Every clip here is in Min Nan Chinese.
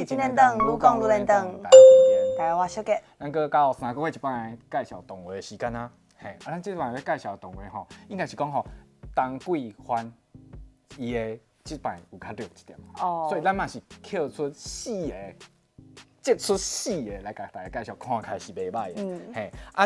語真連長，愈講愈連長。大家邊，大家我小傑。咱閣到3個月一擺介紹動畫的時間啊。嘿，啊，咱這擺咧介紹動畫吼，應該是講吼，冬季番伊的這擺有較弱一點。所以咱嘛是抾出四個，這出四個來共大家介紹，看起來是袂䆀的。嘿，啊，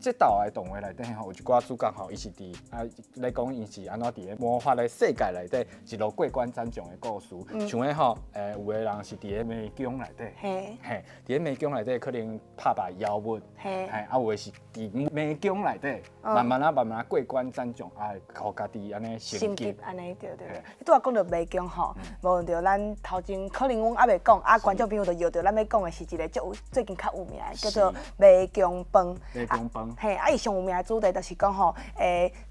這道的動畫內底吼，有一寡主角吼，伊是佇啊咧講𪜶是按怎佇咧魔法的世界內底一路過關斬將的故事。像彼吼，有的人是佇咧迷宮內底，嘿，佇咧迷宮內底可能拍敗妖物，嘿，啊有的是佇迷宮內底，慢慢仔慢慢仔過關斬將，啊，予家己按呢升級。按呢對對。你拄仔講著迷宮吼，無論著咱頭前可能阮猶未講，啊，觀眾朋友就搖著咱欲講的是一個足有最近較有名的，叫做迷宮飯。迷宮飯。嘿，啊，伊上有名的主題就是講吼，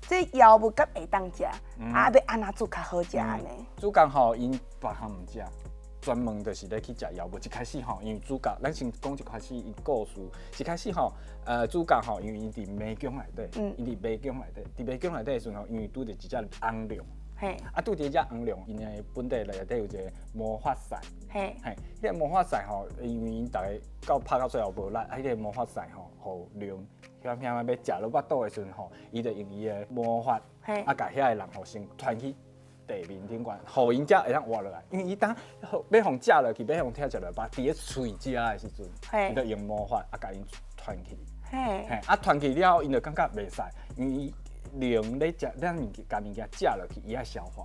這妖物敢會當食，啊，欲按怎煮較好食按呢？主角吼，𪜶別項毋食，專門就是咧去食妖物。一開始吼，因為主角，咱先講一開始伊故事。一開始吼，主角吼，因為𪜶佇迷宮內底，𪜶佇迷宮內底，佇迷宮內底的時陣吼，因為拄著一隻紅龍。啊，拄著這隻紅龍，𪜶的本地內底有一個魔法師。嘿，彼個魔法師吼，因為𪜶逐个到拍到最後無力，啊，彼個魔法師吼，予龍險險仔欲食落腹肚的時陣吼，伊就用伊的魔法，啊，共遐个人吼先傳去地面頂懸，予𪜶才會當活落來。因為伊當欲予食落去，欲予拆食落腹，佇咧喙食的時陣，伊就用魔法啊，共𪜶傳去。嘿，啊，傳去了後，𪜶就感覺袂使，因為伊龍咧食，咱物件，共物件食落去，伊愛消化，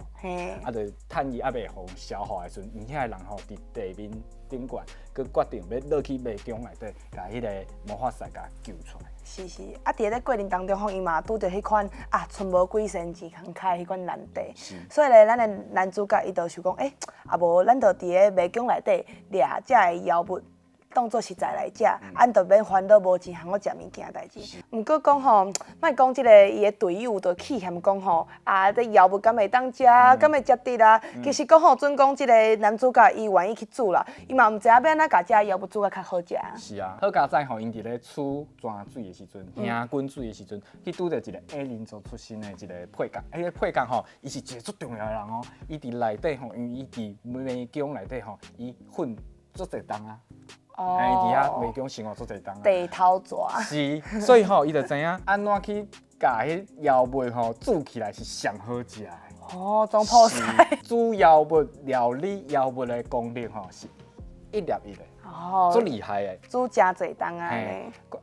啊，就趁伊猶未予消化的時陣，𪜶遐个人吼佇地面頂懸，閣決定欲落去迷宮內底，共彼个魔法師共救出來。是是，啊，佇咧過程當中吼，伊嘛拄著彼款啊，賰無幾仙錢通開彼款難題。所以咧，咱的男主角伊就想講，欸，啊無，咱就佇咧迷宮內底掠遮个妖物，當做食材來食，按就免煩惱無錢通好食物件代誌。毋過講吼，莫講這个伊的隊友就去嫌講吼，啊，這妖物敢會當食，敢會食得啊？其實講吼，準講這个男主角伊願意去煮啦，伊嘛毋知影欲按怎共這妖物煮甲較好食。是啊，好佳哉吼，𪜶佇咧取泉水的時陣，行滾水的時陣，去拄著一個矮人族出身的一個配角。彼個配角吼，伊是一個足重要的人哦。伊佇內底吼，因為伊佇迷宮內底吼，伊混足濟冬啊。伊佇遐迷宮生活足濟冬啊。地頭蛇。是，所以吼，伊就知影按怎去共彼妖物吼煮起來是上好食的。哦，總鋪師。煮妖物料理妖物的功力吼是一粒一的。足厲害的。煮誠濟冬啊。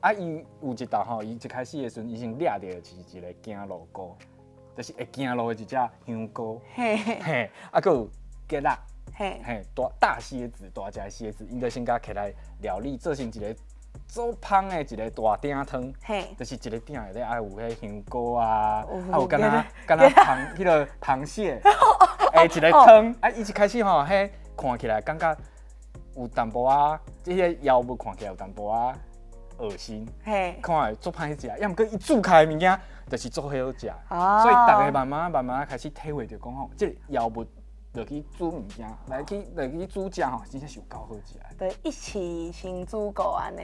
啊，伊有一道吼，伊一開始的時陣，伊先掠著是一个行路菇，就是會行路的一隻香菇。嘿，啊，閣有雞仔。嘿，大大蠍子，大隻蠍子，𪜶就先共摕來料理，做成一个足芳的一个大鼎湯，就是一个鼎內底啊有彼香菇啊，啊有敢若敢若螃彼个螃蟹，的一个湯。啊，伊一開始吼，彼看起來感覺有淡薄仔，這个妖物看起來有淡薄仔噁心，看會足歹食，抑毋過伊煮起來的物件就是足好食，所以逐个慢慢慢慢開始體會著講吼，這个妖物落去煮物件，來去落去煮食吼，真正是有夠好食的。對，一起先煮過按呢，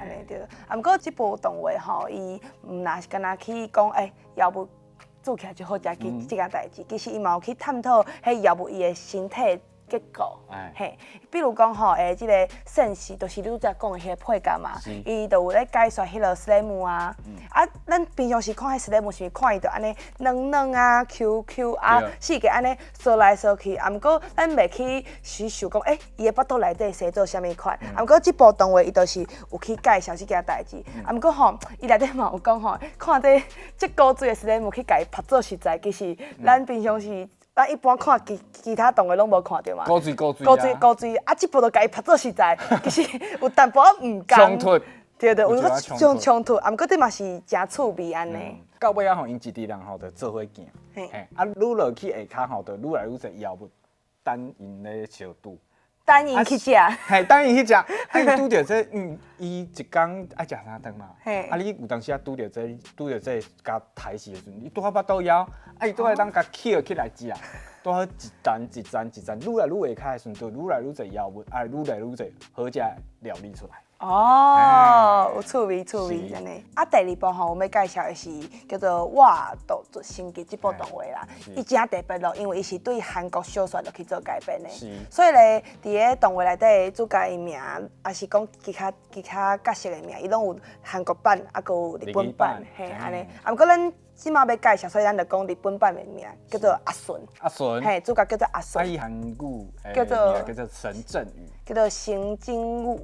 按呢對。啊，毋過這部動畫吼，伊毋若是干焦去講，欸，妖物煮起來就好食，這件代誌，其實伊嘛有去探討彼妖物伊的身體結構。嘿，比如講吼，這个聖士就是你拄才講的彼個配角嘛，伊就有咧解說彼个史萊姆啊。啊，咱平常時看彼史萊姆，是毋是看伊就按呢軟軟啊、Q Q 啊，四界按呢趖來趖去。啊，毋過咱袂去去想講，欸，伊的腹肚內底生做啥物款。啊，毋過這部動畫伊就是有去介紹這件代誌。啊，毋過吼，伊內底嘛有講吼，看這這古錐的史萊姆去共伊拍做食材，其實咱平常時，咱一般看其他動畫攏無看著嘛，古錐古錐古錐古錐，啊，這部就共伊拍做食材，其實有淡薄仔毋仝。衝突。對對，有個衝突，啊，毋過這嘛是誠趣味按呢。到尾仔吼，𪜶一支人吼就做伙行，嘿，啊，愈落去下跤吼，就愈來愈濟妖物等𪜶咧相拄。等𪜶去食。嘿，等𪜶去食，啊，𪜶拄著這，因為伊一工愛食三頓嘛。啊，你有當時啊拄著這，拄著這共刣死的時陣，伊拄好腹肚枵，啊，伊拄好當共抾起來食，拄好一層一層一層，愈來愈下跤的時陣，就愈來愈濟妖物，啊，愈來愈濟好食的料理出來。哦，有趣味趣味按呢。啊，第二部吼，我欲介紹的是叫做《我獨自升級》這部動畫啦。伊誠特別咯，因為伊是對韓國小說落去做改編的。所以咧，佇咧動畫內底主角伊名，抑是講其他角色的名，伊攏有韓國版，啊，閣有日本版，嘿，按呢。啊，毋過咱這馬欲介紹，所以咱就講日本版的名，叫做阿順。阿順。嘿，主角叫做阿順。啊，伊韓語叫做叫做神正宇。叫做神正宇。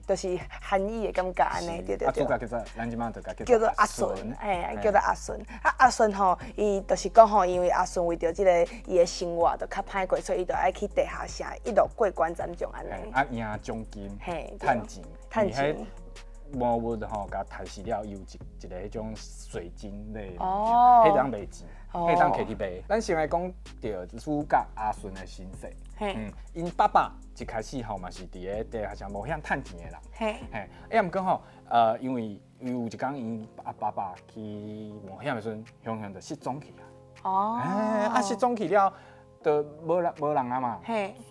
就是韓語的感覺按呢，對對對。啊，主角叫做咱這馬就叫做阿順，嘿，叫做阿順。啊，阿順吼，伊就是講吼，因為阿順為著這个伊的生活就較歹過，所以伊就愛去地下城一路過關斬將按呢。啊，贏獎金，嘿，趁錢，趁錢。魔物吼，共刣死了，伊有一个彼種水晶類的物件，彼當賣錢，彼當摕去賣。咱先來講著主角阿順的身世。𪜶爸爸一開始吼嘛是佇咧地下城冒險趁錢的人。啊，毋過吼，因為有一工𪜶阿爸爸去冒險的時陣，雄雄就失蹤去啊。啊，失蹤去了，就無人啊嘛。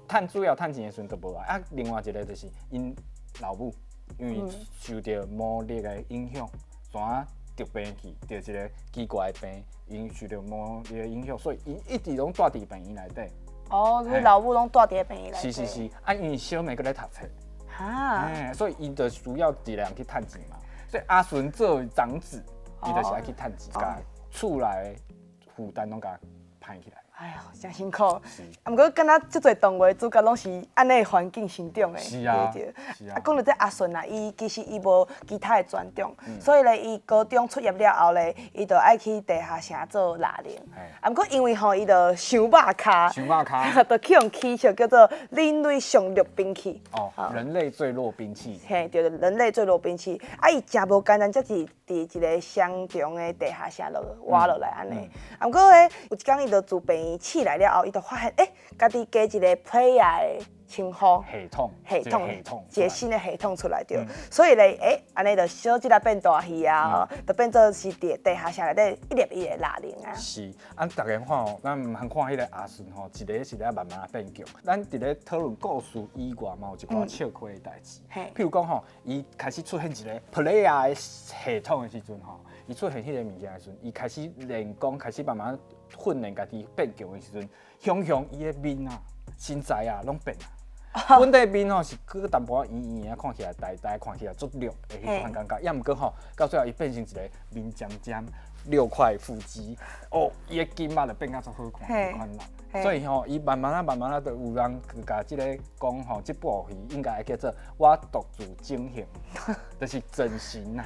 趁主要趁錢的時陣就無啊。啊，另外一个就是𪜶老母。因為受著魔力的影響，怎得病去，得一个奇怪的病，𪜶受著魔力的影響，所以𪜶一直攏蹛佇病院內底。哦，所以老母攏蹛佇病院內底。是是是，啊，因為小妹閣咧讀冊，所以伊就需要一個人去趁錢嘛。所以阿順作為長子，伊就是愛去趁錢，共厝內負擔攏共擔起來。哎喲，誠辛苦。啊，毋過敢若足濟動畫主角攏是按呢環境成長的。對。啊，講著這阿順啊，伊其實伊無其他的專長，所以咧，伊高中畢業了後咧，伊就愛去地下城做獵人。啊，毋過因為吼，伊就傷肉跤，傷肉跤，就去予取笑叫做人類上弱兵器。哦，人類最弱兵器。嘿，對，人類最弱兵器。啊，伊誠無簡單，才是佇一个雙重的地下城落活落來按呢。啊，毋過咧，有一工伊就自病院醒來了後，伊就發現，欸，家己加一个 player 的稱呼系統，系統，一个新的系統出來著。所以咧，欸，按呢就小這個變大戲啊，就變做是佇地下城內底一粒一个獵人啊。是，啊，逐家看吼，咱毋通看彼个阿順吼，一个是咧慢慢變強。咱佇咧討論故事以外，嘛有一寡笑詼的代誌。譬如講吼，伊開始出現一个 player 的系統的時陣吼，伊出現彼个物件的時陣，伊開始練功，開始慢慢訓練家己變強的時陣，雄雄伊的面啊、身材啊，攏變啊。本底面吼是閣淡薄仔圓圓啊，看起來呆呆，看起來足弱的彼款感覺。抑毋過吼，到最後伊變成一个面尖尖、六塊腹肌，哦，伊的筋肉就變甲足好看彼款人。所以吼，伊慢慢仔、慢慢仔，就有人去共這个講吼，這部戲應該叫做我獨自整形，就是整形啊。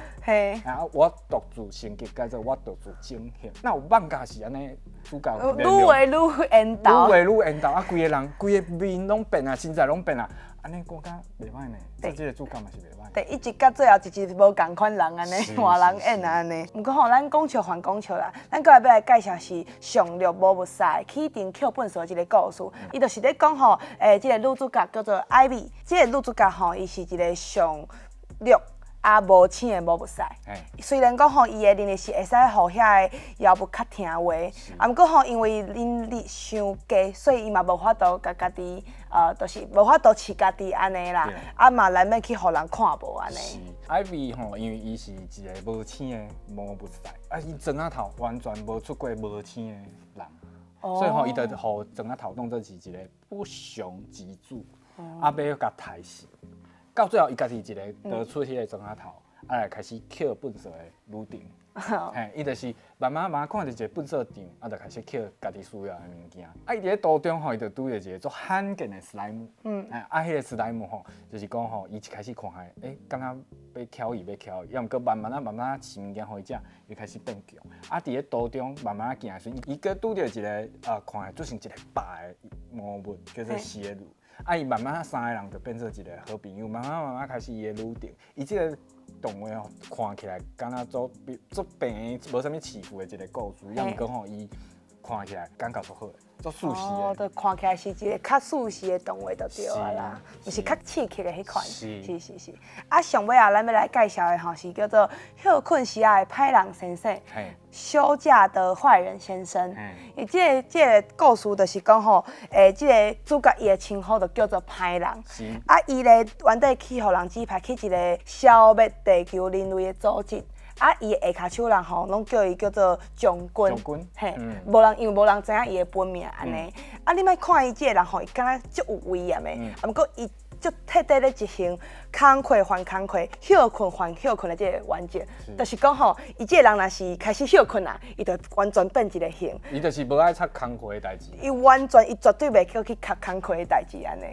啊，我獨自升級，叫做我獨自整形。那有漫畫是按呢？主角愈畫愈緣投，愈畫愈緣投啊！規个人，規个面攏變啊，身材攏變啊，按呢我感覺袂歹呢。這个主角嘛是袂歹。對，一集到最後一集無仝款人按呢，換人演啊按呢。毋過吼，咱講笑還講笑啦，咱閣來欲來介紹是上弱魔物師起重抾糞埽這个故事。伊就是咧講吼，這个女主角叫做艾米，這个女主角吼，伊是一个上弱啊無醒的魔物師。雖然講吼，伊的能力是會使予遐个妖物較聽話，啊，毋過吼，因為能力傷低，所以伊嘛無法度共家己，就是無法度飼家己按呢啦，啊嘛難免去予人看無按呢。是，艾比吼，因為伊是一个無醒的魔物師，啊，伊庄仔頭完全無出過無醒的人，所以吼，伊就予庄仔頭當做是一个不祥之子，啊，欲共刣死。到最後，伊家己一个逃出彼个庄仔頭，啊來開始抾糞埽的旅程。嘿，伊就是慢慢慢慢看著一个糞埽場，啊，就開始抾家己需要的物件。啊，伊佇咧途中吼，伊就拄著一个足罕見的史萊姆。啊，彼个史萊姆吼，就是講吼，伊一開始看來，欸，敢若欲蹺伊，欲蹺伊，抑毋過慢慢仔慢慢仔飼物件予伊食，伊開始變強。啊，佇咧途中慢慢仔行的時陣，伊閣拄著一个看來足像一個白的魔物，叫做邪魯。啊！伊慢慢仔三个人就變做一个好朋友，慢慢慢慢開始伊的旅程。伊這个動畫吼，看起來敢若足足平，無啥物起伏的一个故事，抑毋過吼，伊看看起來感覺足好的，足舒適哦，的。就看起來是一个較舒適的動畫就對啊啦，毋是較刺激的彼款。是是是。啊，上尾啊，咱欲來介紹的吼是叫做歇睏時仔的歹人先生。休假的壞人先生，伊這個故事就是講吼，這个主角伊的稱呼就叫做歹人。啊，伊咧原底去予人指派去一个消滅地球人類的組織。啊，伊的下跤手人吼，攏叫伊叫做將軍。將軍。嘿，無人因為無人知影伊的本名按呢。啊，你莫看伊這个人吼，伊敢若足有威嚴的，啊，毋過伊足徹底咧執行工課還工課，歇睏還歇睏的這个原則，就是講吼，伊這个人若是開始歇睏啊，伊就完全變一个形。伊就是無愛插工課的代誌。伊完全，伊絕對袂閣去插工課的代誌按呢。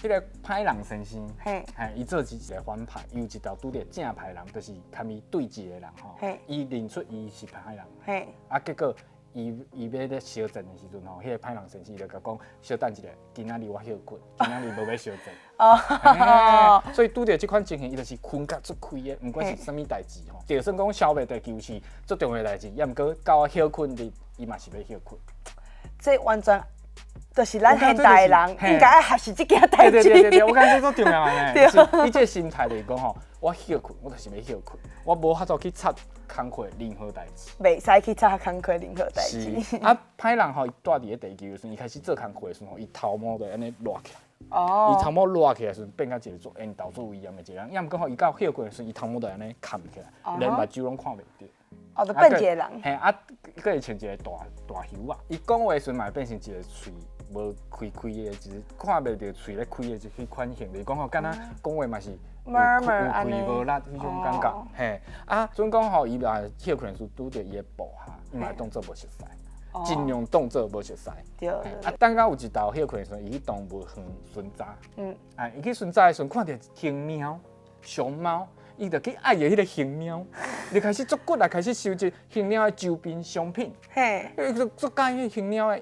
彼个歹人先生，嘿，伊做一个反派，伊有一道拄著正派人，就是共伊對峙的人吼。伊認出伊是歹人，啊，結果伊欲咧相戰的時陣吼，彼个歹人先生就共講，小等一下，今仔日我歇睏，今仔日無欲相戰。所以拄著這款情形，伊就是睏甲足開的，毋管是啥物代誌吼。就算講消滅地球是足重要的代誌，抑毋過到歇睏日，伊嘛是欲歇睏。這完全就是咱現代人應該愛學習這件代誌。對對對對，我感覺足重要的呢。伊這個心態就是講吼，我歇睏，我就是欲歇睏，我無法度去插工課任何代誌。袂使去插工課任何代誌。啊，歹人吼，伊蹛佇咧地球的時陣，伊開始做工課的時陣吼，伊頭毛就按呢熱起來。伊頭毛熱起來時陣，變甲一個足緣投足威嚴的一個人。抑毋過吼，伊到歇睏的時陣，伊頭毛就按呢崁起來，連目睭攏看袂著。哦，就變一個人。嘿，啊，閣會像一個大大猴仔。伊講話時陣嘛會變成一個喙無開開的，就是看袂著喙咧開的，就彼款型。就是講吼，敢若講話嘛是有開無力彼種感覺。嘿，啊，準講吼，伊若歇睏的時陣拄著伊的部下，伊嘛會當做無熟似，盡量當做無熟似。啊，等到有一道歇睏的時陣，伊去動物園巡查。啊，伊去巡查的時陣，看著熊貓、熊貓。伊就去愛著彼个熊貓，就開始足骨力開始收集熊貓的周邊商品。伊就足佮意彼熊貓的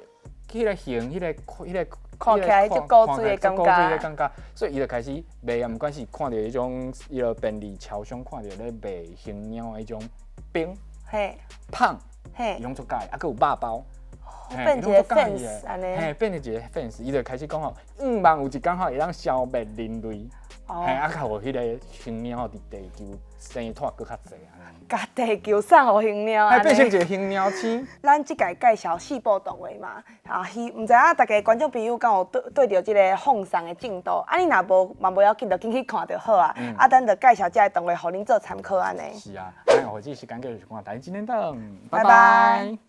彼个形，彼个看起來足古錐的感覺。的感覺，所以伊就開始賣啊，毋管是看著彼種彼个便利超商看著咧賣熊貓的彼種冰、麭，伊攏足佮意，啊，閣有肉包。變一个 fans 按呢。嘿，變成一个 fans，伊就開始講吼，向望有一工吼會當消滅人類。嘿，啊，較予彼个熊貓佇地球生湠閣較濟按呢。共地球送予熊貓按呢。變成一个熊貓星。咱這屆介紹四部動畫嘛，啊，毋知影大家觀眾朋友敢有對對著這个放送的進度？啊，你若無嘛無要緊，就緊去看就好啊。啊，咱就介紹這个動畫，予恁做參考按呢。是啊，咱後日時間繼續看，大家今天等，拜拜。